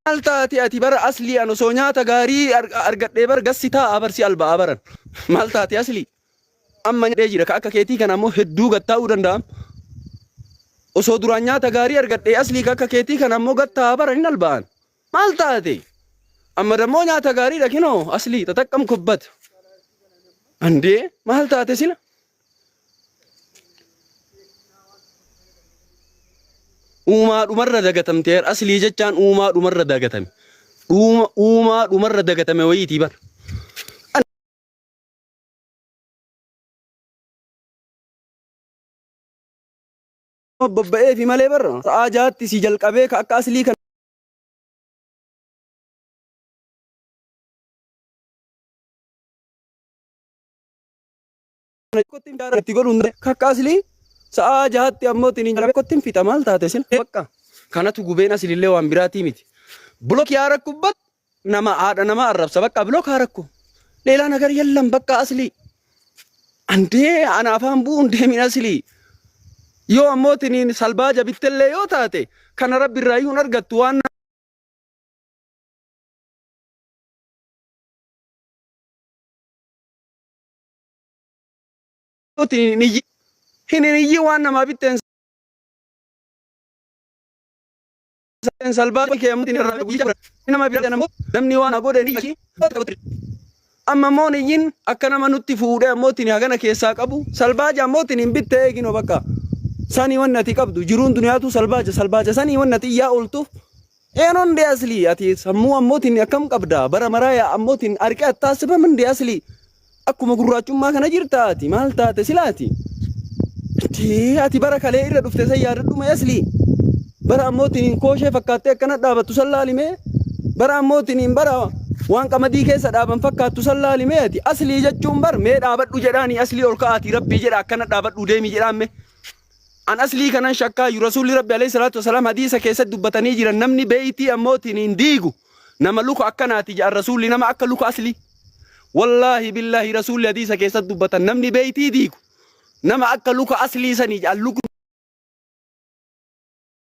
Maal taate ati bara aslii an osoo nyaata gaarii argadhee bar gassi taa'a bar si alba'a baran. Maal taate aslii? Amma nyaadhee jira ka akka keetii kana ammoo hedduu gad taa'uu danda'am. Osoo duraan nyaata gaarii argadhee aslii ka akka keetii kana ammoo gad taa'a baran hin alba'an. Maal taate? Amma dammoo nyaata gaariidha kinoo aslii tataqqam kobbat. Andee maal taate sila? Uumaa dhumarra dagatamte aslii jechaan uumaa dhumarra dagatame. Dhuuma uumaa dhumarra dagatame wayiitii bar. Bobba'eefi malee bar sa'aa jaatti si jalqabee ka akka aslii kana. Kottiin jaara itti godhuun kakka aslii sa'aa jahatti ammoo tiniin jalqabee kottiin fixa maal taate sin bakka kanatu gubeen aslillee waan biraatii miti. Block yaa rakku bat nama haadha nama arrabsa bakka block haa rakku. Leelaa nagar yallam bakka aslii. Andee ana afaan bu'uun deemin aslii. Yoo ammoo tiniin salbaa jabittellee yoo taate kana rabbi irraa iyyuu hin argattu waan hin iyyi hin iyyi waan namaa bitteen salbaa kee ammoo irraa guyyaa nama bira nama namni waan godhe ni iyyi amma immoo iyyin akka nama nutti fuudhee ammoo tini hagana keessaa qabu salbaaja ammoo tini hin bitte eegino bakka sanii wanni ati qabdu jiruun duniyaatu salbaaja salbaaja sanii wanni ati iyyaa ooltuuf Eenon de aslii ati sammuu ammootiin akkam qabda bara maraa yaa ammootiin arqee attaasifaman de aslii akkuma gurraachummaa kana jirta ati maal taate silaati Tee ati bara kalee irra dhufte san yaadadhu mee aslii bara ammootiin kooshee fakkaattee akkana dhaabattu san laalimee bara ammootiin bara waan qamadii keessa dhaaban fakkaattu san laalimee ati aslii jechuun bar mee dhaabadhu jedhaanii aslii ol ka'aatii rabbii jedha akkana dhaabadhu deemii jedhaan mee An aslii kanan shakkaayyu rasuulli rabbi alayhi salaatu wasalaam hadiisa keessatti dubbatanii jiran namni beeytii ammootiin hin diigu nama luka akkanaati jedhan rasuulli nama akka luka aslii wallaahi billaahi rasuulli hadiisa keessatti dubbatan namni beeytii diigu nama akka luka aslii sanii jedhan lukni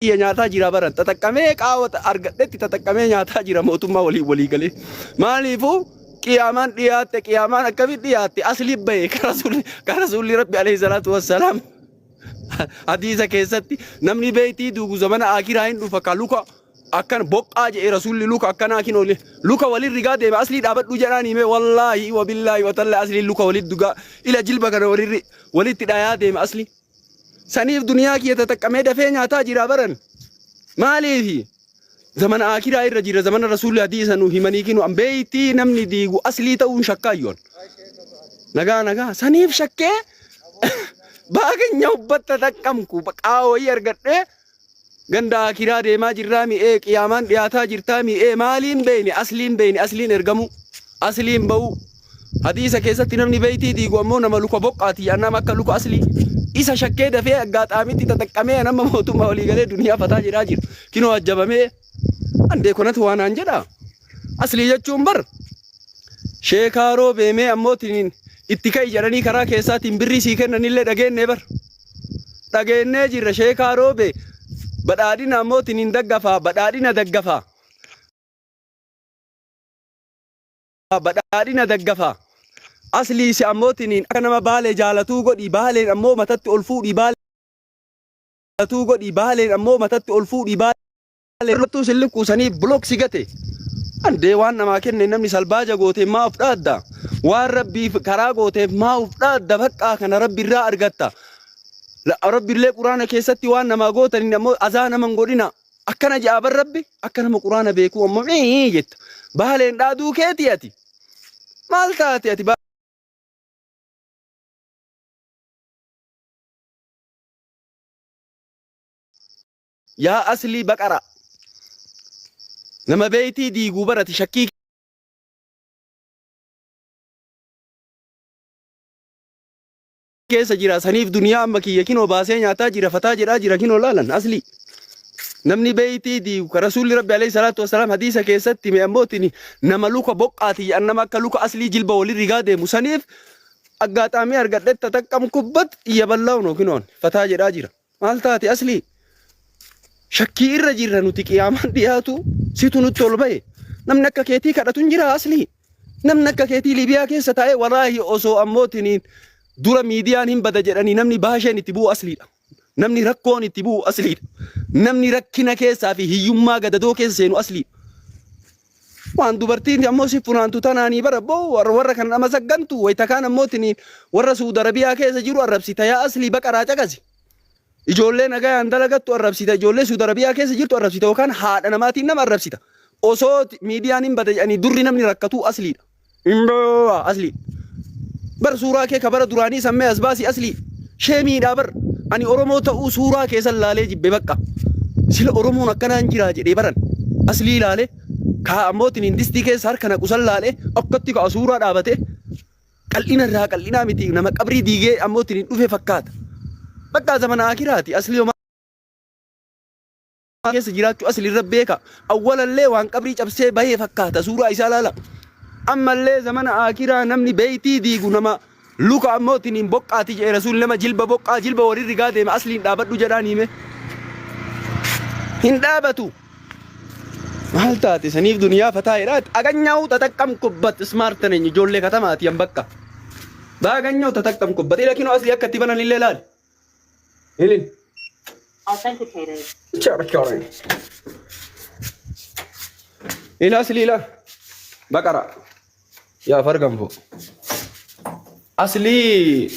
kiyya nyaataa jira baran xaxaqqamee qaawa argadhetti xaxaqqamee nyaataa jira mootummaa waliin walii galee maaliifuu qiyaamaan dhiyaatte qiyaamaan akkamitti dhiyaatte aslii bahe ka rasuulli rabbi alayhi salaatu wassalaam hadiisa keessatti namni beeytii duugu zamana akiraa hin dhufa ka luka akkan boqqaa jedhe rasuulli luka akkanaa kinoo luka walin rigaa deeme aslii dhaabadhu jedhaan hime wallaahi wabillaahi watalla aslii luka walit dugaa ila jilba kana walitti dhayaa deeme aslii Saniif duniyaa kiyya tataqqamee dafee nyaataa jira baran. Maaliifi? Zamana aakiraa irra jira zamana rasuulli hadiisa nu himanii kinu an beeytii namni diigu aslii ta'uun shakkaayyoon. Nagaa nagaa saniif shakkee baaganya hubbatta taqqamku qaawayii argadhee Ganda aakiraa deemaa jirraa mi'ee qiyaamaan dhiyaataa jirtaa mi'ee maaliin beeyne asliin beeyne asliin ergamuu asliin ba'uu hadiisa keessatti namni beeytii diigu ammoo nama luka boqqaati yaa nama akka luka aslii isa shakkee dafee aggaaxaamitti tataqqamee nama mootummaa walii galee duniyaa fataa jedhaa jira kinoo ajjabamee andee konatu waan aan jedhaa Aslii jechuun bar sheekaa roobee mee ammootiin itti ka'i jedhanii karaa keessaatiin birrii sii kennanillee dhageennee bar. Dhageennee jirra sheekaa roobee badhaadhina ammootiin hin daggafaa badhaadhina daggafaa. Badhaadhina daggafaa. Aslii si ammootiin akka nama baalee jaalatuu godhi baaleen ammoo matatti ol fuudhi baalee godhi baaleen ammoo matatti ol fuudhi baalee. Irrattuu sin likkuu saniif block si gate. Andee waan namaa kenne namni salbaaja gooteef maa of dhaadda? Waan rabbiif karaa gooteef maa of dhaadda? Baqqaa kana rabbi irraa argatta. Rabbi illee quraana keessatti waan namaa gootaniin ammoo azaa nama hin godhina. Akkana ja'a bar rabbi akka nama quraana beekuu ammoo ee jetta. Baaleen dhaaduu keeti ati. Maal taate ati? Yaa aslii baqara nama beeytii diiguu barati shakkii keessa jira saniif duniyaa amma kiyya kinoo baasee nyaataa jira fataa jedhaa jira kinoo laalan aslii namni beeytii diigu ka rasuulli rabbi alayhi salaatu wasalaam hadiisa keessatti hime ammootiin nama luka boqqaati jedhan nama akka luka aslii jilba wali rigaa deemu saniif aggaaxaamii argadhetta taqqam kubbat xiyya bal'aa kinoon fataa jedhaa jira. Maal taate aslii? Shakkii irra jirra nuti qiyaamaan dhiyaatu situ nutti ol bahe. Namni akka keetii kadhatu hin jira aslii. Namni akka keetii Liibiyaa keessa taa'ee walaahi osoo ammootiniin dura miidiyaan hin bada jedhanii namni baasheen itti bu'u asliidha. Namni rakkoon itti bu'u asliidha. Namni rakkina keessaa fi hiyyummaa gadadoo keessa seenu asliidha. Waan dubartiin ammoo si funaantu tanaanii bara boo warra kan nama saggantu wayita kaan ammoo tiniin warra Suudi Arabiyaa keessa jiru arrabsita yaa aslii baqaraa caqasi. Ijoollee nagayaan dalagattu arrabsita, ijoollee Suudi Arabiyaa keessa jirtu arrabsita yookaan haadha namaatiin nama arrabsita. Osoo miidiyaan hin bada jedhanii durri namni rakkatuu asliidha. Hin boo'a aslii. Bar suuraa kee ka bara duraanii sammee as baasi aslii. Sheemiidhaa bar. Ani Oromoo ta'uu suuraa kee san laalee jibbe bakka. Sila Oromoon akkanaan jiraa jedhee baran. Aslii laalee. Kaa ammootiin distii keessa harka naqu san laalee akkatti ka'a suuraa dhaabatee. Qal'ina irraa qal'inaa miti nama qabrii diigee ammootiin dhufe fakkaata. Bakka zamana akiraati aslii homaa keessa jiraachuu asli irra beeka. Awwalallee waan qabrii cabsee bahee fakkaata suuraa isaa laala. Ammallee zamana akiraa namni beeytii diigu nama luka ammootiin hin boqqaati jedhe rasuulli nama jilba boqqaa jilba waliin rigaa deema asliin dhaabadhu jedhaan hime. Hin dhaabatu. Maal taate saniif duniyaa fataa jedhaati. Aganyaa'uu tataqqamkubbat smart neny ijoollee katamaati yan bakka. Baaganyaa'u tataqqamkubbat ila kinoo asli akka itti banan illee laali. Ilin. Authenticated. Chara. Ila asli ila. Baqara. Yaa farganfo. Asli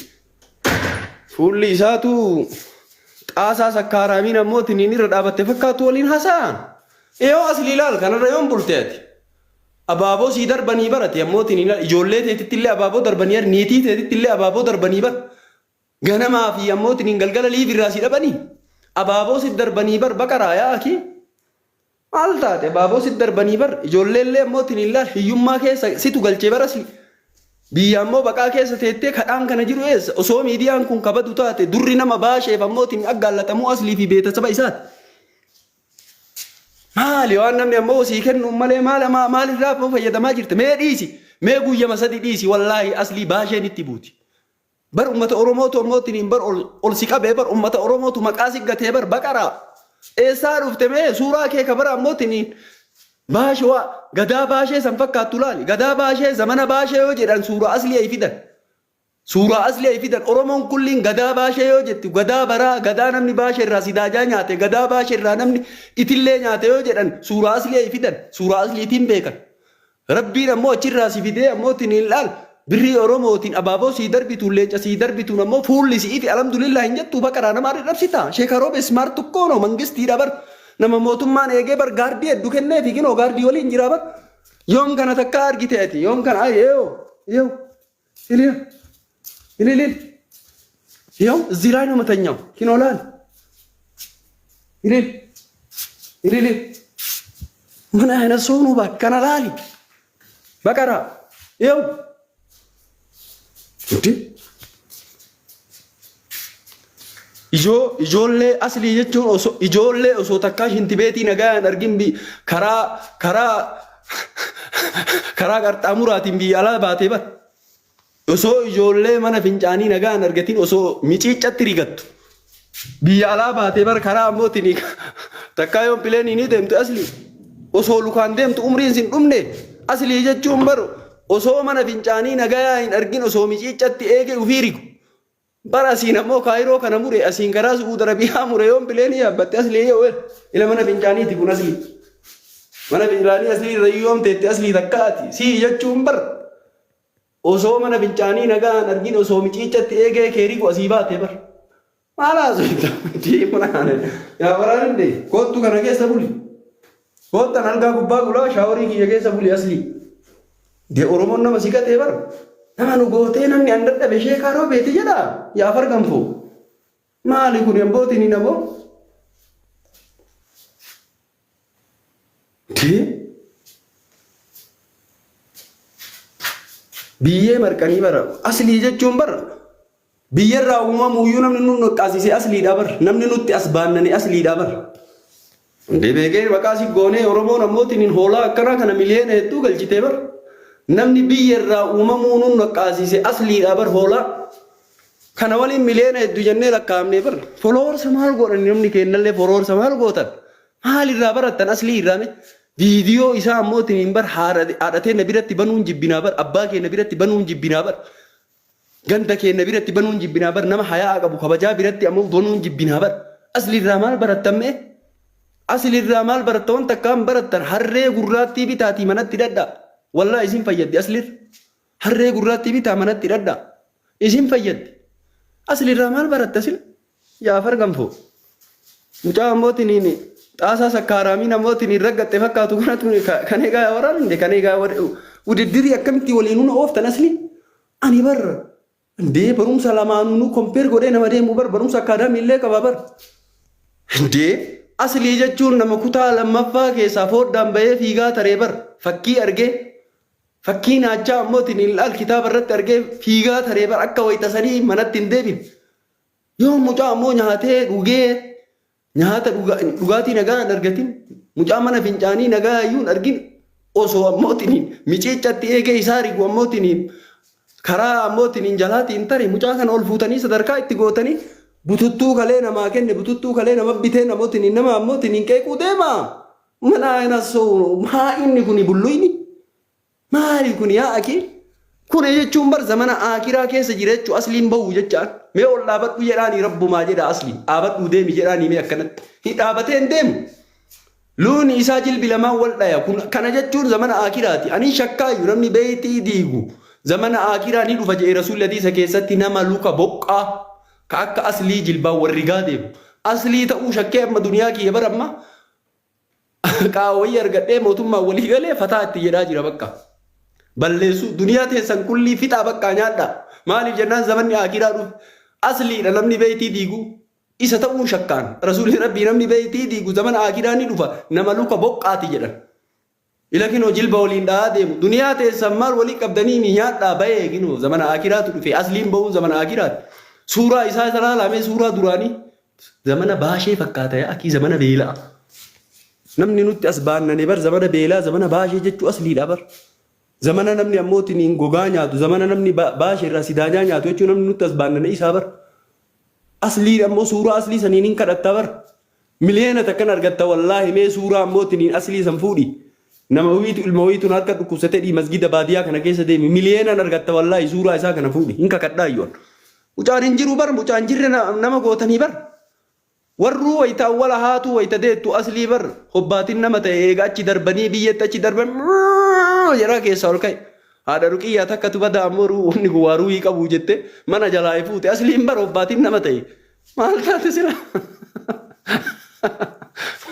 fuulli isaatu xaasaa sakkaaraamiin ammoo tiniin irra dhaabatte fakkaatu waliin haasa'an. Yoo asli ilaal kanarra yoon bulte ati. Abaaboo sii darbanii barate ammoo tiniin ijoollee teetitti illee abaaboo darbanii niitii teetitti illee abaaboo darbanii bar. Ganamaa fi ammoo tiniin galgala liif irraa si dhabanii. Abaaboo si darbanii bar baqaraa yaa akii. Maal taate abaaboo si darbanii bar ijoollee illee ammoo tiniin laal hiyyummaa keessa situ galchee bar asli. Biyya ammoo baqaa keessa teettee kadhaan kana jiru eessa osoo miidiyaan kun kabadu taate durri nama baasheef ammoo tiniin aggaallatamuu aslii fi beetasaba isaati. Maali waan namni ammoo sii kennuun malee maal maalirraa ammoo fayyadamaa jirta mee dhiisi mee guyyama sadi dhiisi wallaahi aslii baasheen itti buuti. Bar ummata Oromootu ammoo tiniin bar ol si qabee bar ummata Oromootu maqaa si gatee bar baqaraa. Eessaa dhufte mee suuraa kee ka bara ammoo tiniin baashee waa gadaa baashee san fakkaattu laali. Gadaa baashee zamana baashee yoo jedhan suuraa aslii ay fidan. Suuraa aslii ay fidan Oromoon kulliin gadaa baashee yoo jettu gadaa baraa gadaa namni baashee irraa sidaajaa nyaate gadaa baashee irraa namni itillee nyaate yoo jedhan suuraa aslii ay fidan suuraa asliitiin beekan. Rabbiin ammoo achirraa si fidee ammoo tiniin laal birrii Oromootiin abaaboo sii darbituun leenca sii darbituun ammoo fuulli si ifi alhamdulillah hin jettuu baqaraa nama arrabsita. Sheek Haroobe smart tokkoo no mangistiidha bar nama mootummaan eegee bar gaardii hedduu kenneefi kinoo gaardii waliin jira bar. Yoom kana takkaa argite ati yoom kana ay eeyoo eeyoo iliya ililil ይኸው እዚህ ላይ ነው መተኛው። ኪኖ ላል ይልል ይልል ምን አይነት ሰው ነው? እባክህ ላሊ በቀራ ይኸው እንዴ ijoollee aslii jechuun osoo ijoollee osoo takkaa shintibeetii nagaan argin karaa karaa karaa qarxaamuraatiin biyya alaa baatee bar Osoo ijoollee mana fincaanii nagaa hin argatin osoo miciiccatti rigattu. Biyya alaa baatee bar karaa ammootiin takkaa yoon pileenii ni deemtu asli. Osoo lukaan deemtu umriin sin dhumne aslii jechuun bar osoo mana fincaanii nagayaa hin argin osoo miciiccatti eege ufii rigu. Bar asiin ammoo kaayiroo kana mure asiin karaa Su'uud Arabiyaa mure yoon pileenii yaabbatte aslii yoo ila mana fincaaniiti kun aslii. Mana fincaanii aslii irra yoom teette aslii takkaati. Sii jechuun bar Osoo mana fincaanii nagaan argin osoo miciicatti eegee kee rigu asii baate bar. Maal haasofta? Diimnaan yaa waraan inde koottu kana keessa buli. Koottan algaa gubbaa bulaa shaaworii kiyya keessa buli aslii. Dee Oromoon nama si gatee bar. Nama nu gootee namni an dadhabe sheekaa roobeeti jedha yaa farganfoo. Maali kun abbootiin hin aboo? Dee biyyee marqanii bara aslii jechuun bara biyyarraa uumamuuyyuu namni nu naqqaasise asliidha bara namni nutti as baannane asliidha bara. Hundee beekee maqaa si goonee Oromoon ammootiin hoolaa akkanaa kana miliyoona hedduu galchitee bara. Namni biyyarraa uumamuu nu naqqaasise asliidha bar hoolaa. Kana waliin miliyoona hedduu jennee lakkaa'amnee bar. Foloorsa maal godhan namni kennallee foloorsa maal gootan? Maal irraa barattan aslii irraa mee? Viidiyoo isaa ammoo tiniin bar haadha teenna biratti banuun jibbinaa bar abbaa keenna biratti banuun jibbinaa bar ganda keenna biratti banuun jibbinaa bar nama hayaa qabu kabajaa biratti ammoo banuun jibbinaa bar asli irraa maal barattan mee? Asli irraa maal baratta wanta akkaan barattan harree gurraattii bitaatii manatti hidhadhaa wallaahi isin fayyaddi asli irra harree gurraattii bitaa manatti hidhadhaa isin fayyaddi asli irraa maal baratta sila? Jaafar Ganfoo. Mucaa ammoo tiniin xaasaa sakkaaraamii namoo tiniin raggatte fakkaatu kanatu kan egaa waraan hinde kan egaa wudiddirii akkamitti waliin huna ooftan asli ani bar indee barumsa lamaanuu kompeer godhee nama deemu bar barumsa akkaadaamii illee qaba bar indee aslii jechuun nama kutaa lammaffaa keessaa fooddaan bahee fiigaa taree bar fakkii argee fakkii naachaa ammoo tiniin laal kitaaba irratti argee fiigaa taree bar akka wayita sanii manatti hin deebine. Yoo mucaa ammoo nyaatee dhugee nyaata dhugaatii nagaa hin argatin mucaa mana fincaanii nagaa iyyuu hin argin osoo ammoo tiniin miciicatti eegee isaa rigu ammoo tiniin karaa ammoo tiniin jalaatiin tare mucaa kana ol fuutanii sadarkaa itti gootanii bututtuu kalee namaa kenne bututtuu kalee nama bitee namootiniin nama ammoo tiniin qeequu deema. Mana ayina soo maa inni kuni bulluyni Maali kun yaa akii? Kuna jechuun bar zamana aakiraa keessa jira jechuu asliin bahu jechaan. Mee ol dhaabadhu jedhaanii rabbumaa jedha asli. Dhaabadhuu deemi jedhaanii mee akkanatti. Hin dhaabatee hin deemu. Luuni isaa jilbi lamaan wal dhaya. Kun kana jechuun zamana aakiraati. Ani shakkaayyu namni beeytii diigu zamana aakiraa ni dhufa jedhe rasuulli hadiisa keessatti nama luka boqqaa ka akka aslii jilbaan wal rigaa deemu. Aslii ta'uu shakkee amma duniyaa kiyya bara amma Qaawa wayii argadhee mootummaan walii galee fataa itti jedhaa jira bakka. Balleessuu duniyaa teessan kullii fixaa bakkaa nyaadhaa. Maaliif jennaan zamanni aakiraa dhufe. Asliidha namni beeytii diigu isa ta'uun shakkaan. Rasuulli Rabbii namni beeytii diigu zamana aakiraa ni dhufa nama luka boqqaati jedhan. Ila kinoo jilba waliin dha'aa deemu. Duniyaa teessan maal walii qabdanii mi nyaadhaa bayee kinoo zamana aakiraatu dhufe. Asliin ba'uun zamana aakiraati. Suuraa isaa isa laalamee suuraa duraanii zamana baashee fakkaata yaa akii zamana beelaa. Namni nutti as baannane bar zamana beelaa zamana baashee jechuu asliidha bar. Zamana namni ammoo tiniin gogaa nyaatu zamana namni baashee irraa sidaanyaa nyaatu jechuu namni nutti as baannane isaa bar. Aslii ammoo suuraa aslii saniin hin kadhatta bar. Miliyoona takkan argatta wallaahi mee suuraa ammoo tiniin aslii san fuudhi. Nama wayiitu ilma wayiituun harka dhukkubsatee dhii masgida baadiyyaa kana keessa deemi miliyoonaan argatta wallaahi suuraa isaa kana fuudhi hin kakadhaa yoon. Mucaan hin jiru bar mucaan jirre nama gootanii bar. Warruu wayita awwala haatuu wayita deettu aslii bar hobbaatiin nama ta'e eega achi darbanii biyyatti achi darban jedhaa keessaa ol ka'e. Haadha Ruqiyyaa takkatu badaa ammoo wanni kun waa ruuhii qabu jette mana jalaa fuute asliin bar hobbaatiin nama ta'e. Maal taate sila?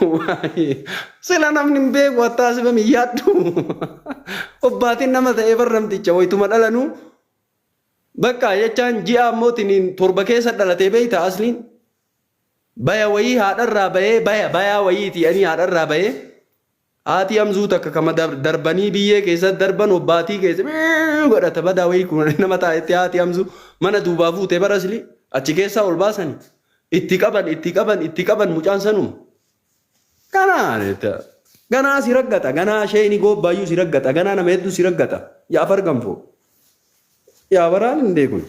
Waayee. Sila namni hin beeku hattaa si bami yaaddu. Hobbaatiin nama ta'e bar namticha wayituma dhalanuu bakka jechaan ji'a ammoo tiniin torba keessa dhalatee beeyta asliin. Baya wayii haadharraa bayee baya bayaa wayiiti ani haadharraa bayee Haati Hamzuu takka kama darbanii biyyee keessa darban hobbaatii keessa godhata badaa wayii kun nama taa'etti haati Hamzuu mana duubaa fuutee bara asli achi keessaa ol baasani itti qaban itti qaban itti qaban mucaan sanuma. Ganaa ganaa si raggata ganaa sheeyni goobbaayyuu si raggata ganaa nama hedduu si raggata Jaafar Ganfoo. Yaa baraan hin beekun.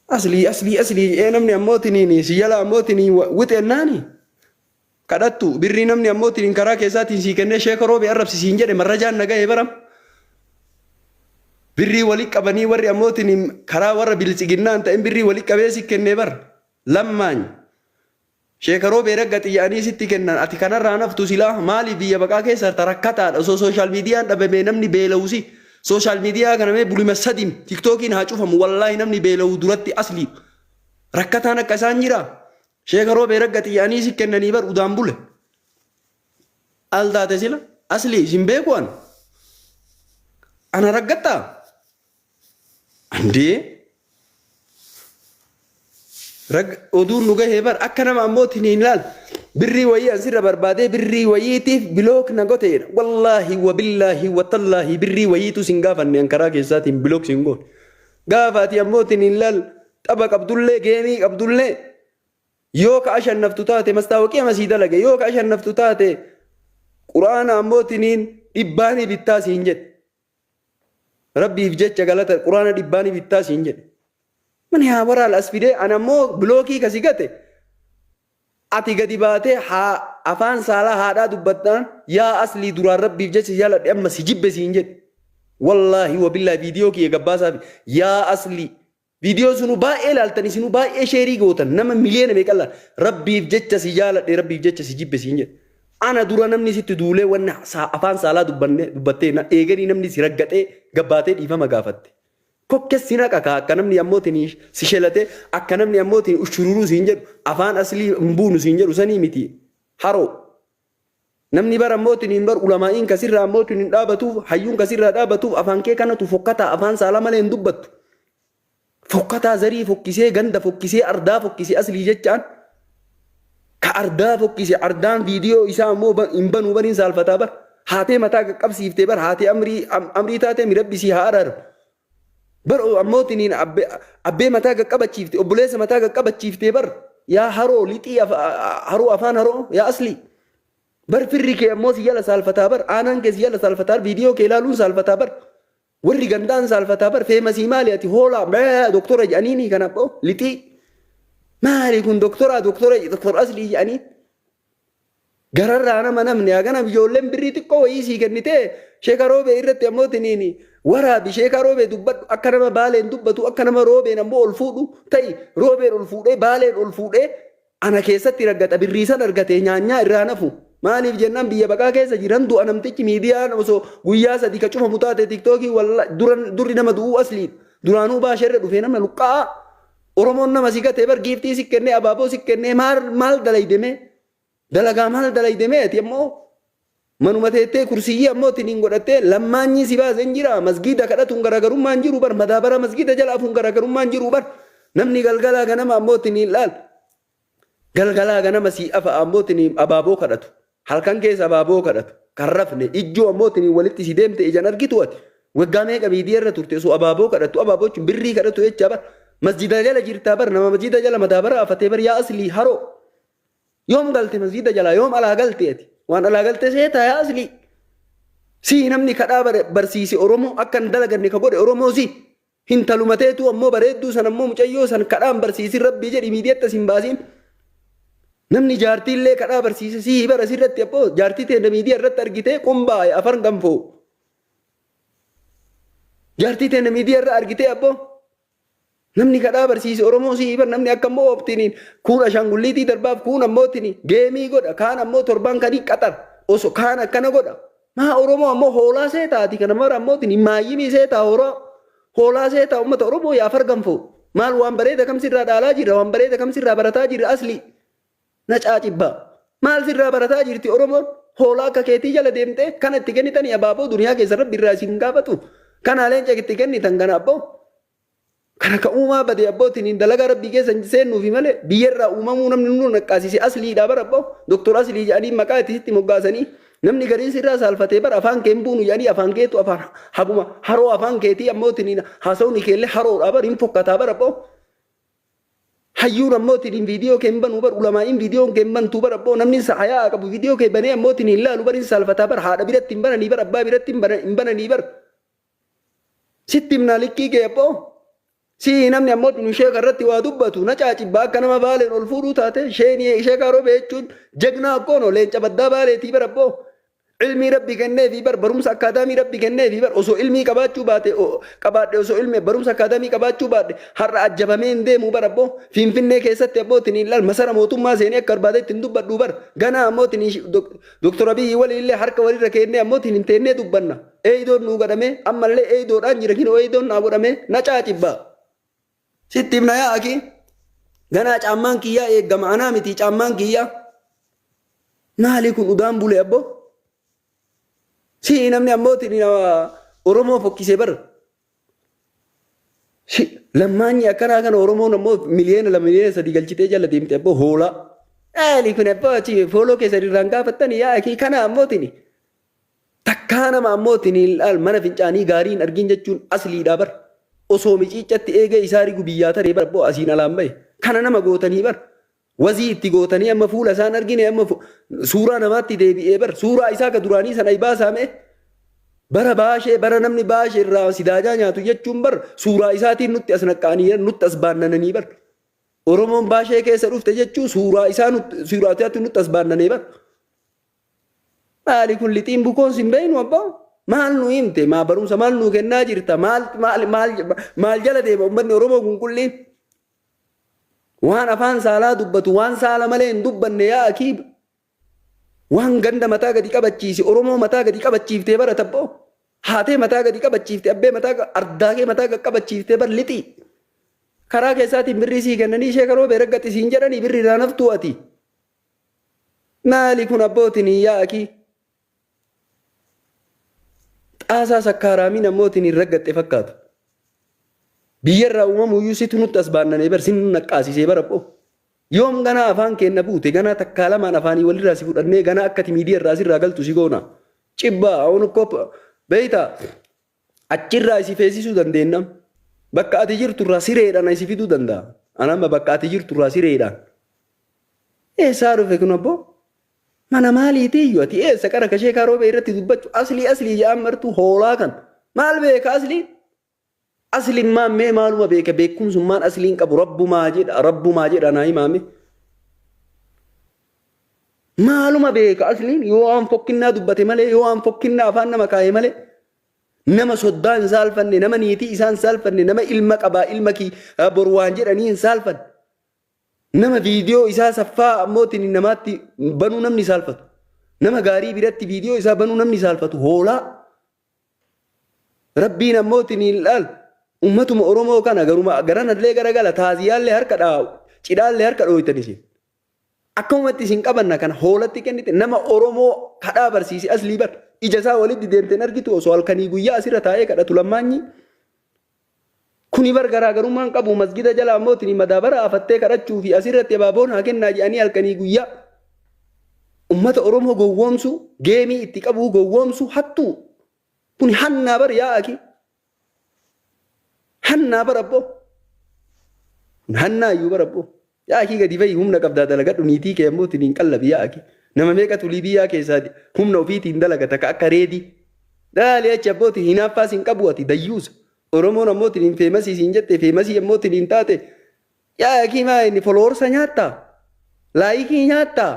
Aslii aslii aslii ee namni ammoo tiniini si jala ammoo tiniin wixennaani. Kadhattu birrii namni ammoo tiniin karaa keessaatiin sii kennee sheeka roobe arrabsi siin jedhe marrajaan na gahe baram. Birrii wali qabanii warri ammoo tiniin karaa warra biltsiginnaan ta'in birrii wali qabee si kennee bar. Lammaany. Sheeka roobee raggaxi jedhanii sitti kennan ati kanarraa naftu silaa maaliif biyya baqaa keessa jirta rakkataadha osoo sooshaal miidiyaan dhabamee namni beela'u si sooshaal miidiyaa kana mee bulima sadiin tiktookiin haa cufamu wallaahi namni beela'u duratti aslii rakkataan akka isaan jira Sheeka roobee raggaxi jedhanii si kennanii bar udaan bule. Al taate sila asli isin beeku an. Ana raggattaa? Andee. Rag oduun nu gahee bar akka nama ammoo tiniin laal birrii wayii an sirra barbaadee birrii wayiitiif bilook na goteedha. Wallaahi wabillaahi watallaahi birrii wayiitu sin gaafanne an karaa keessaatiin bilook sin goone. Gaafa ati ammoo tiniin laal Tapha qabdullee geemii qabdullee yoo ka ashannaftu taate mastaawoqiya masii dalage yoo ka ashannaftu taate quraana ammoo tiniin dhibbaanii bittaa siin jedhe. Rabbiif jecha galata quraana dhibbaanii bittaa siin jedhe. Mani haa waraal as fidee ana ammoo bilookii kasi gate. Ati gadi baatee haa afaan saalaa haadhaa dubbattaan yaa aslii duraan rabbiif jecha si jaaladhe amma si jibbe siin jedhe. Wallaahi wabillaahi viidiyoo kiyya gabbaasaa fi yaa aslii viidiyoo sunu baay'ee ilaaltan isinuu baay'ee sheerii gootan nama miliyoona meeqa laal rabbiif jecha si jaaladhe rabbiif jecha si jibbe siin jedhe. Ana dura namni sitti duulee wanni afaan saalaa dubbanne dubbattee na eeganii namni si raggaxee gabbaatee dhiifama gaafatte. Kokkes si naqa kaa akka namni ammoo tini si shelate akka namni ammoo tini ushururuu siin jedhu afaan aslii hin buunu siin jedhu sanii miti haroo. Namni bara ammoo tini hin bar ulamaa'iin kasirraa ammoo tini hin dhaabatuuf hayyuun kasirraa dhaabatuuf afaan kee kanatu fokkataa afaan saalaa malee hin dubbattu. Fokkataa zarii fokkisee ganda fokkisee ardaa fokkisee aslii jechaan ka ardaa fokkise ardaan viidiyoo isaa ammoo hin banuu baniin saalfataa bar. Haatee mataa qaqqabsiiftee bar haatee amrii amrii taatee mi rabbi sii haa araaru. Bar ammoo tiniin abbee mataa qaqqabachiifte obboleessa mataa qaqqabachiiftee bar yaa haroo lixii haroo afaan haroo yaa aslii. Bar firri kee ammoo si jala saalfataa bar aanaan kee si jala saalfataa viidiyoo kee ilaaluun saalfataa bar. Warri gandaan saalfataa bar feemasii maali ati hoolaa bee doktora jedhaniini kana abboo lixii. Maali kun doktora doktora doktor aslii jedhanii. Gararraa nama namni hagana ijoolleen birrii xiqqoo wayii sii kennitee sheeka roobee irratti ammoo tiniini waraabi sheeka roobee dubbadhu akka nama baaleen dubbatu akka nama roobeen ammoo ol fuudhu ta'i roobeen ol fuudhee baaleen ol fuudhee ana keessatti raggata birrii san argate nyaanyaa irraa nafu maaliif jennaan biyya baqaa keessa jiran du'a namtichi miidiyaan osoo guyyaa sadi ka cufamu taate tiktookii walla duran durri nama du'uu asliidha duraanuu baasheerra dhufee nama luqqa'aa Oromoon nama si gatee bar giiftii si kennee abaaboo si kennee maal maal dalayde mee dalagaa maal dalayde mee ati ammoo manuma teettee kursiyyii ammoo tiniin godhattee lammaanyii si baase hin jira masgiida kadhatuun garaagarummaa hin jiru bar madaabara masgiida jala afuun garaagarummaa hin jiru bar namni galgalaa ganama ammoo tiniin laal Galgalaa ganama sii afa ammoo tiniin abaaboo kadhatu. Halkan keessa abaaboo kadhatu. Kan rafne ijjoo ammoo tiniin walitti si deemte ijaan argitu ati. Waggaa meeqa miidiyaa irra turte osoo abaaboo kadhattu abaaboo jechuun birrii kadhatu jechaa bar. Masjida jala jirtaa bar nama masjida jala madaabara afatee bar yaa aslii haroo. Yoom galte masjida jalaa yoom alaa galte ati. Waan alaa galte seetaa yaa aslii. Sii namni kadhaa barsiise Oromoo akka hin dalaganne ka godhe Oromoo sii. Hintaluma teetuu ammoo bareedduu san ammoo mucayyoo san kadhaan barsiisin rabbii jedhi miidiyatti as hin baasiin. Namni jaartii illee kadhaa barsiise sii bara sirratti abboo jaartii teenya miidiyaa irratti argitee qumbaa'e afan ganfoo. Jaartii teenya miidiyaa irra argitee abboo. Namni kadhaa barsiise Oromoo sii bar namni akka immoo oftiniin kuun ashaangulliitii darbaaf kuun ammoo tini geemii godha kaan ammoo torbaan kanii qaxar osoo kaan akkana godha. Maa Oromoo ammoo hoolaa seetaati kana mara ammoo tini maayyimii seetaa horaa hoolaa seetaa uummata Oromoo yaa farganfoo maal waan bareeda kam sirraa dhaalaa jirra waan bareeda kam sirraa barataa jirra aslii na caacibbaa maal sirraa barataa jirti Oromoon hoolaa akka keetii jala deemtee kana itti kennitanii abaaboo duniyaa keessa rabbi irraa isin gaafatu kanaa leenca itti kennitan kana abboo Kana ka uumaa bade abbootiin dalagaa rabbii keessa hin seennuufi malee biyyarraa uumamuu namni nu naqqaasise asliidhaa bara abboo doktor aslii jedhanii maqaa itti sitti moggaasanii namni gariin sirraa saalfatee bara afaan kee hin buunu jedhanii afaan keetu afaan haguma haroo afaan keetii ammootiin haasawni keellee haroodhaa bara hin fokkataa bara abboo. Hayyuun ammootiin viidiyoo kee hin banuu bar ulamaa'iin viidiyoon kee hin bantuu bar abboo namni hayaa qabu viidiyoo kee banee ammootiin hin laalu bar hin saalfataa bar haadha biratti hin bananii bar abbaa biratti hin bananii bar. Sitti himnaa likkii kee abboo. Sii namni ammoo tunu sheeka irratti waa dubbatu na caacibbaa akka nama baaleen ol fuudhuu taate sheenii sheekaa roobee jechuun jagnaa akkoono leenca baddaa baaleetii bar abboo. Ilmii rabbi kenneefii bar barumsa akkaadaamii rabbi kenneefii bar osoo ilmii qabaachuu baate qabaadhe osoo ilmi barumsa akkaadaamii qabaachuu baadhe har'a ajjabamee hin deemuu bar abboo. Finfinnee keessatti abboo tiniin laal masara mootummaa seenee akka barbaadetti hin dubbadhuu bar ganaa ammoo tiniin Doktor Abiyyi waliin illee harka walirra keennee ammoo tiniin teennee dubbanna. Eeydoon nuu godhamee ammallee eeydoodhaan jira kinoo eeydoon naa godhamee na caacibbaa. Sitti himna yaa akii. Ganaa caammaan kiyyaa eeggama anaa miti caammaan kiyyaa. Maali kun udaan bule abboo? Sii namni ammoo tini nama Oromoo fokkisee bara. Si lammaanyi akkanaa kana Oromoon ammoo miliyoona 2 miliyoona 3 galchitee jala deemte abboo hoolaa. Maali kun abboo achi fooloo keessan irraan gaafattani yaa akii kana ammoo tini. Takkaa nama ammoo tini laal mana fincaanii gaarii hin argin jechuun asliidhaa bar. Osoo miciiccatti eegee isaa rigu biyyaa taree bar abboo asiin alaan bahe. Kana nama gootanii bar. Wazii itti gootanii amma fuula isaan argine amma suuraa namaatti deebi'ee bar suuraa isaa ka duraanii sana baasaa mee. Bara baashee bara namni baashee irraa sidaajaa nyaatu jechuun bar suuraa isaatiin nutti as naqqa'anii nutti as baannananii bar. Oromoon baashee keessa dhufte jechuun suuraa isaa nutti suuraa isaatti nutti as baannanee bara. Maali kun lixiin bukoon sin beeynu abbaa? Maal nu himte? Maa barumsa maal nu kennaa jirta? Maal maal maal maal jala deema uummanni Oromoo kun qulliin? Waan afaan saalaa dubbatu waan saala malee hin dubbanne yaa akiiba. Waan ganda mataa gadi qabachiise Oromoo mataa gadi qabachiiftee bara tabboo. Haatee mataa gadi qabachiifte abbee mataa ardaa kee mataa gad qabachiiftee bar lixii. Karaa keessaatiin birrii sii kennanii ishee karoo beeraggaxi siin jedhanii birrii irraa naftuu ati. Maali kun abbootiin yaa akii. Xaasaa sakkaaraamiin ammootiin hin raggaxxe fakkaatu. Biyyarraa uumamuyyuu situ nutti as baannanee bar sin naqqaasisee bara abboo. Yoom ganaa afaan keenna buute ganaa takkaa lamaan afaanii walirraa si fudhannee ganaa akkati miidiyaa irraa asirraa galtu si goona. Cibbaa awun ukkoo beeyta achirraa isi feesisuu dandeenna. Bakka ati jirturraa sireedhaan isi fiduu danda'a. An amma bakka ati jirturraa sireedhaan. Eessaa dhufe kun abboo? Mana maaliitii iyyuu ati eessa qara kashee karoobee irratti dubbachuu aslii aslii jedhaan martuu hoolaa kan maal beeka aslii? Aslimmaan mee maaluma beeka beekumsummaan asliin qabu rabbumaa jedha rabbumaa jedha naa himaame. Maaluma beeka asliin yoo waan fokkinnaa dubbate malee yoo waan fokkinnaa afaan nama kaa'e malee nama soddaa hin saalfanne nama niitii isaa hin saalfanne nama ilma qabaa ilma kii boru waan jedhanii hin saalfanne nama viidiyoo isaa saffaa ammootiin namaatti banuu namni saalfatu nama gaarii biratti viidiyoo isaa banuu namni saalfatu hoolaa Rabbiin ammoo tiniin laal ummatuma Oromoo kana garuma garanallee garagala taaziyaallee harka dhaawu cidhaallee harka dhooytan isin. Akkamumatti isin qabanna kana hoolatti kennite nama Oromoo kadhaa barsiise aslii bar ija isaa walitti deemteen argitu osoo halkanii guyyaa asirra taa'ee kadhatu lammaanyi. Kuni bar garaagarummaan qabu masgida jala ammoo tini madaabara afattee kadhachuu fi asirratti abaaboon haa kennaa jedhanii halkanii guyyaa. Ummata Oromoo gowwoomsuu, geemii itti qabuu gowwoomsuu, hattuu. Kuni hannaa bar yaa akii. Hannaa bar abboo. Kun hannaa iyyuu bar abboo. Yaa akii gadi bahi humna qabdaa dalagadhu niitii kee ammoo tiniin qallabi yaa akii. Nama meeqatu Liibiyaa keessaa humna ofiitiin dalagata ka akka reedii. Daali achi abbootiin hinaaffaas hin qabu ati dayyuusa. Oromoon ammoo tiniin feemasii siin jette feemasii ammoo tiniin taate. Yaa akii maa inni foloorsa nyaattaa? Laayikii nyaattaa?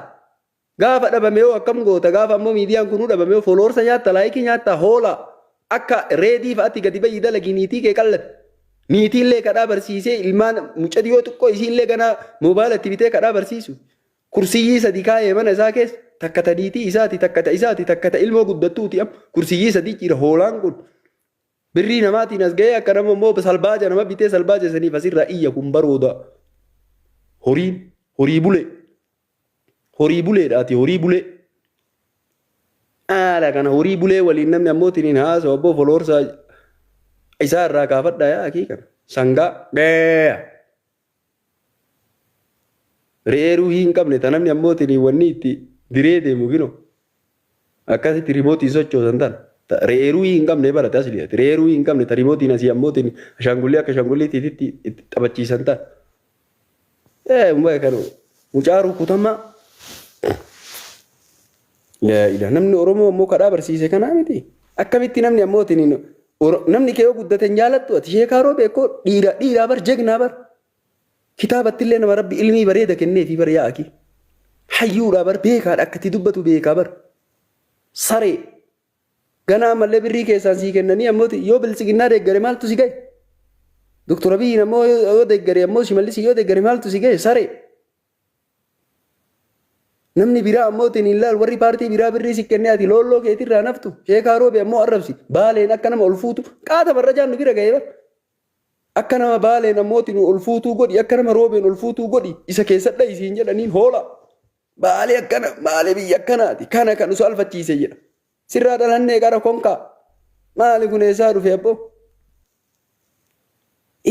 Gaafa dhabame hoo akkam goota? Gaafa ammoo miidiyaan kunuu dhabame hoo foloorsa nyaatta? Laayikii nyaattaa? Hoola! Akka reedii fa'atti gadi bayii dalagii niitii kee qallabi. Niitiillee kadhaa barsiisee ilmaan mucatiyoo xiqqoo isiillee ganaa moobaayila itti bitee kadhaa barsiisu. Kursiyyii sadi kaayee mana isaa keessa takka ta niitii isaati takka ta isaati takka ta ilmoo guddattuuti amma kursiyyii sadii jira hoolaan kun. Birrii namaatiin as ga'ee akka nama immoo salbaaja nama bitee salbaaja saniif asirraa iyya kun barooda. Horiin horii bulee. Horii buleedha ati horii bulee. Haala kana horii bulee waliin namni ammoo tiniin haasa'u abboo foloorsaa isaa irraa kaafadhaa yaa akii kana. Sangaa ga'ee. Re'ee ruuhii hin qabne ta namni ammoo tiniin wanni itti diree deemu kino. Akkasitti rimootiin sochoosan tana. Re'ee ruuhii hin qabne barate asli ati. Re'ee ruuhii hin qabne ta rimootiin asii ammoo tini ashaangullee akka ashaangulliitiitti itti taphachiisan tana. Ee ummata kan mucaa rukutamaa. Yaa ilaa namni Oromoo ammoo kadhaa barsiise kanaa miti. Akkamitti namni ammoo tiniin namni kee yoo guddate hin jaalattu ati sheekaa roobee koo dhiira dhiiraa bar jegnaa bar. Kitaabatti illee nama rabbi ilmii bareeda kenneefi bar yaa akii. Hayyuudhaa bar beekaadha akkatti dubbatu beekaa bar. Saree. Ganaa ammallee birrii keessaan sii kennanii ammoo yoo biltsiginnaa deeggare maaltu si gahe? Doktor Abiyyiin ammoo yoo deeggare ammoo Shimallisii yoo deeggare maaltu si gahe? Saree. Namni biraa ammoo ittiin hin laal warri paartii biraa birrii si kennee ati loolloo keetirraa naftu sheekaa roobe ammoo arrabsi baaleen akka nama ol fuutu qaata barrajaan nu bira ga'ee bar. Akka nama baaleen ammoo ittiin ol fuutuu godhi akka nama roobeen ol fuutuu godhi isa keessa dhahi siin jedhaniin hoola. Baalee akkana baalee biyya akkanaati kana kan nu saalfachiise jedha. Sirraa dhalannee qara konkaa. Maali kun eessaa dhufe abboo?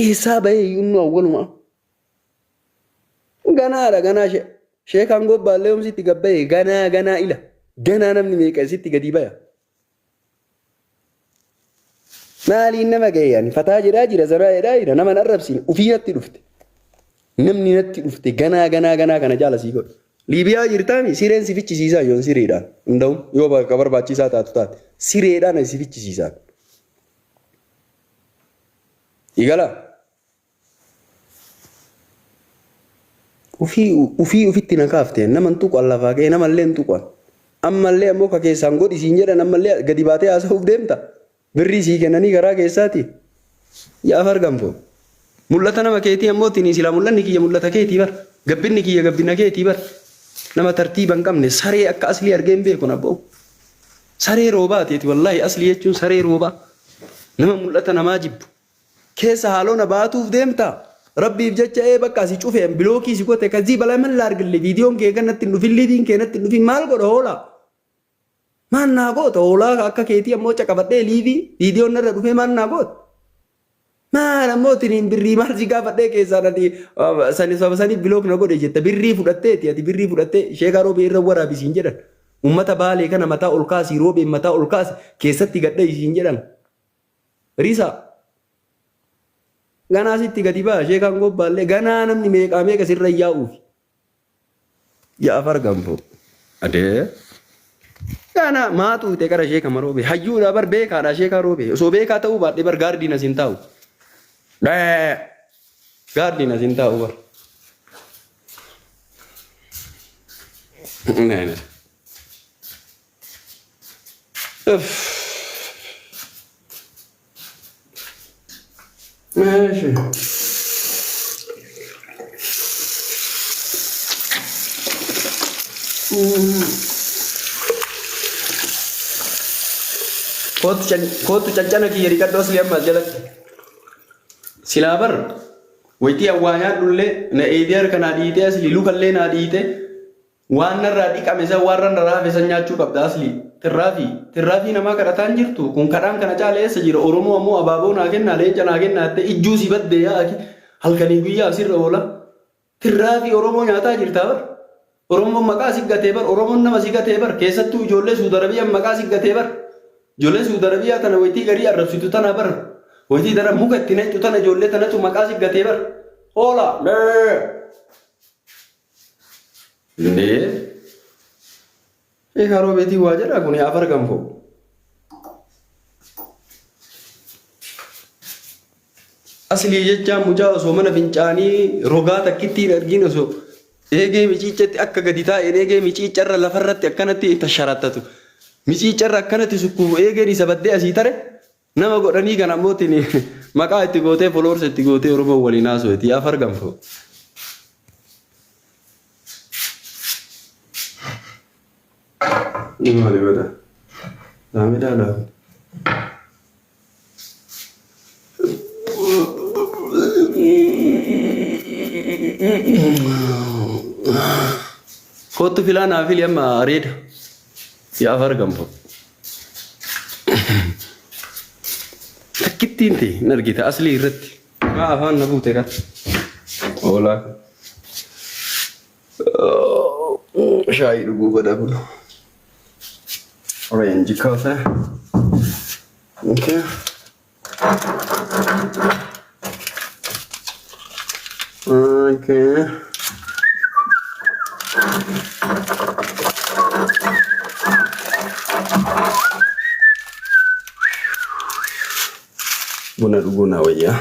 Eessaa bahee iyyuu nu awwalumaa? Ganaadha ganaa sheekaan gobbaallee yoom sitti gad bahe ganaa ganaa ila. Ganaa namni meeqa sitti gadi baya. Maaliin nama gahe ani fataa jedhaa jira zanaa jedhaa jira nama hin arrabsine ufii natti dhufte. Namni natti dhufte ganaa ganaa ganaa kana jaala sii godha. Liibiyaa jirtaami sireen si fichisiisaa yoon sireedhaan hunda'u yoo bakka barbaachisaa taatu taate sireedhaan si fichisiisaan. Igala. Ufii ufii ufitti na kaafte nama hin tuqan lafaa ka'ee namallee hin tuqan. Ammallee ammoo ka keessaan godhi siin jedhan ammallee gadi baatee haasa'uuf deemta. Birrii sii kennanii karaa keessaati. Jaafar Ganfoo. Mul'ata nama keetii ammoo tinii silaa mul'anni kiyya mul'ata keetii bar. Gabbinni kiyya gabbina keetii bar. Nama tartiiba hin qabne saree akka aslii argee hin beeku nabboo. Saree roobaati ati wallaahi aslii jechuun saree roobaa. Nama mul'ata namaa jibbu. Keessa haaloo na baatuuf deemtaa? Rabbiif jecha ee bakka si cufee bilookii si gote kazii balaa man laargille viidiyoon kee kan natti hin dhufin liiviin kee natti hin dhufin maal godha hoolaa? Maal naa goota hoolaa akka keetii ammoo caqafadhee liivii viidiyoon narra dhufee maal naa goota? Maal ammoo tiniin birrii maal si gaafadhee keessaan ati sani saba sanii bilook na godhe jetta birrii fudhatteeti ati birrii fudhattee sheekaa roobee irra waraabi siin jedhan. Uummata baalee kana mataa ol kaasii roobeen mataa ol kaasi keessatti gadha'i siin jedhan. Risa. Ganaa sitti gadi ba'a sheekaan gobbaallee ganaa namni meeqaa meeqa sirra yaa'uufi. Jaafar Ganfoo. Adee. Ganaa maatuu ta'e qara sheeka maroobe hayyuudha bar beekaadha sheekaa roobe osoo beekaa ta'uu baadhee bar gaardiin as hin taa'u. Gaardiin as hin taa'u bar. Nee, nee. እሺ Kootu cancana kiyya dhiqadhu asli amma as jalatti. Silaa bar wayitii awwaa nyaadhullee na eedee harka naa dhiitee asli lukallee naa dhiitee Waan narraa dhiqame san waan narraa hafe san nyaachuu qabda asli. Tirraafii. Tirraafii namaa kadhataa hin jirtu. Kun kadhaan kana caala eessa jira? Oromoo ammoo abaaboo naa kennaa leenca naa kennaa jettee ijjuu si badde yaa aki. Halkanii guyyaa asirra oola. Tirraafii Oromoo nyaataa jirtaa bar. Oromoon maqaa si gatee bar. Oromoon nama si gatee bar. Keessattuu ijoollee Suudi Arabiyaan maqaa si gatee bar. Ijoollee Suudi Arabiyaa tana wayitii garii arrabsitu tana bar. Wayitii dara muka itti naqxu tana ijoollee tanatu maqaa si gatee bar. Hoola. Mee. Indee. Sheekaa roobeetii waa jedhaa kun afar ganfoo. Aslii jechaan mucaa osoo mana fincaanii rogaa takkitti hin argin osoo eegee miciicatti akka gadi taa'een eegee miciicarra lafarratti akkanatti tasharattatu. Miciicarra akkanatti sukkuumu eegeen isa baddee asii tare nama godhanii kana ammootiin maqaa itti gootee followers itti gootee Oromoo waliin haasofti afar ganfoo. Maali bada? Saamidhaa laafi. Kottu filaa naa fili amma areeda. Yaa afar ganfoo. Takkittiin ta'e hin argita aslii irratti. Maa afaan na buute kan. Oolaa. Shaayii dhuguu bada kun. Orange coffee. Okay. Okay. Buna dhuguu naa wayyaa.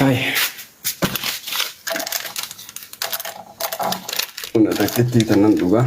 Ay. Buna takkittii tanan dhugaa.